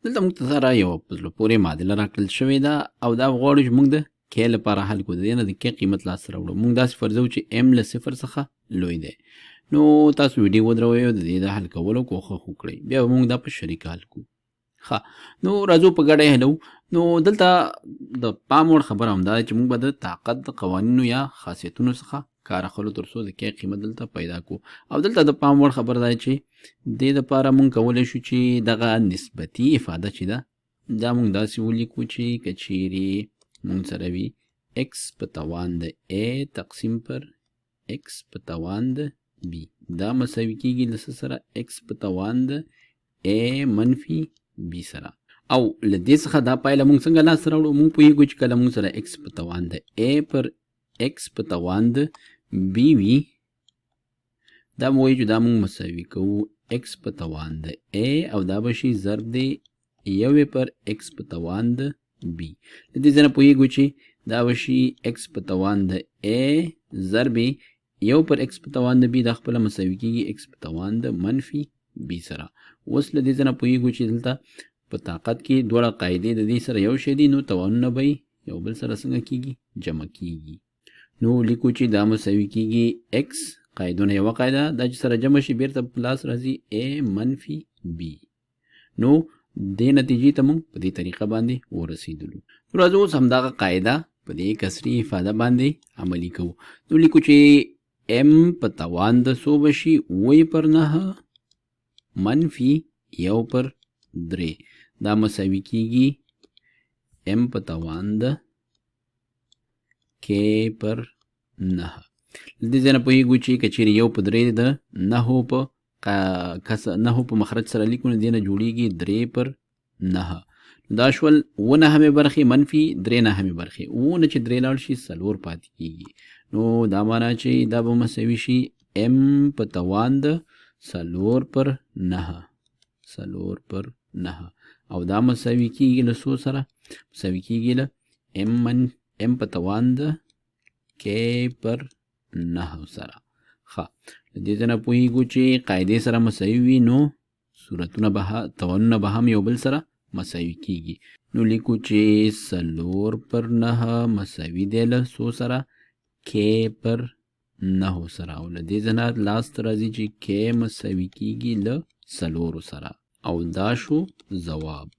دلته موږ ته سره یوه په زړه پورې معادله راکړل شوې ده او دا غواړو چې موږ د k لپاره حل کړو، د دې نه د k قیمت لاسته راوړو. موږ داسې فرضوو چې m له صفر څخه لوی دی. نو تاسو ویډیو ودروئ او د دې د حل کولو کوښښ وکړئ، بیا به موږ دا په شریکه حل کړو. ښه، نو راځو په ګډه یې حلوو. نو دلته د پام وړ خبره هم دا ده چې موږ به د طاقت د قوانینو یا خاصیتونو څخه کار اخلو تر څو د k قیمت دلته پیدا کړو. او دلته د پام وړ خبره دا ده چې دې دپاره موږ کولی شو چې دغه نسبتي افاده چې ده دا موږ داسې ولیکو چې که چیرې موږ سره وي x په توان د a تقسیم پر x په توان د b، دا مساوي کیږي له څه سره؟ x په توان د a منفي b سره. او له دې څخه دا پایله موږ څنګه لاسته راوړو؟ موږ پوهېږو چې کله موږ سره x په توان د a پر x په توان د b وي، دا مو وایي چې دا موږ مساوي کوو x په توان د a او دا به شي ضرب دی یوې پر x په توان د b. له دې ځای نه پوهېږو چې دا به شي x په توان د a ضرب یو پر x په توان د b، دا خپله مساوي کېږي x په توان د منفي b سره. اوس له دې ځای نه پوهېږو چې دلته په طاقت کې دواړه قاعدې د دې سره یو شی دي، نو توانونه به یې یو بل سره څنګه کېږي؟ جمع کېږي. نو لیکو چې دا مساوي کېږي x قاعدونه یوه قاعده دا چې سره جمع شي بیرته په لاس راځي a منفي b. نو دې نتیجې ته موږ په دې طریقه باندې ورسېدلو. نو راځو اوس همدغه قاعده په دې کسري افاده باندې عملي کوو. نو لیکو چې m په توان د څو به شي؟ اووه پر نهه منفي یو پر درې، دا مساوي کېږي m په توان د k پر نهه. له دې ځای نه پوهېږو چې که چیرې یو په درې د نهو په نهو په مخرج سره لیکو، نو دې نه جوړېږي درې پر نهه. دا شول اووه نهمې برخې منفي درې نهمې برخې، اوو نه چې درې لاړ شي څلور پاتې کېږي. نو دا معنا چې دا به مساوي شي m په توان د څلور پر نهه، څلور پر نهه، او دا مساوي کېږي له څو سره؟ مساوي کېږي له m من m په توان د k پر نهه سره. ښه، له دې ځای نه پوهېږو چې قاعدې سره مساوي وي، نو صورتونه به توانونه به هم یو بل سره مساوي کېږي. نو لیکو چې څلور پر نهه مساوي دی له څو سره؟ k پر نهو سره. او له دې ځای نه لاسته راځي چې k مساوي کېږي له څلورو سره، او دا شو ځواب.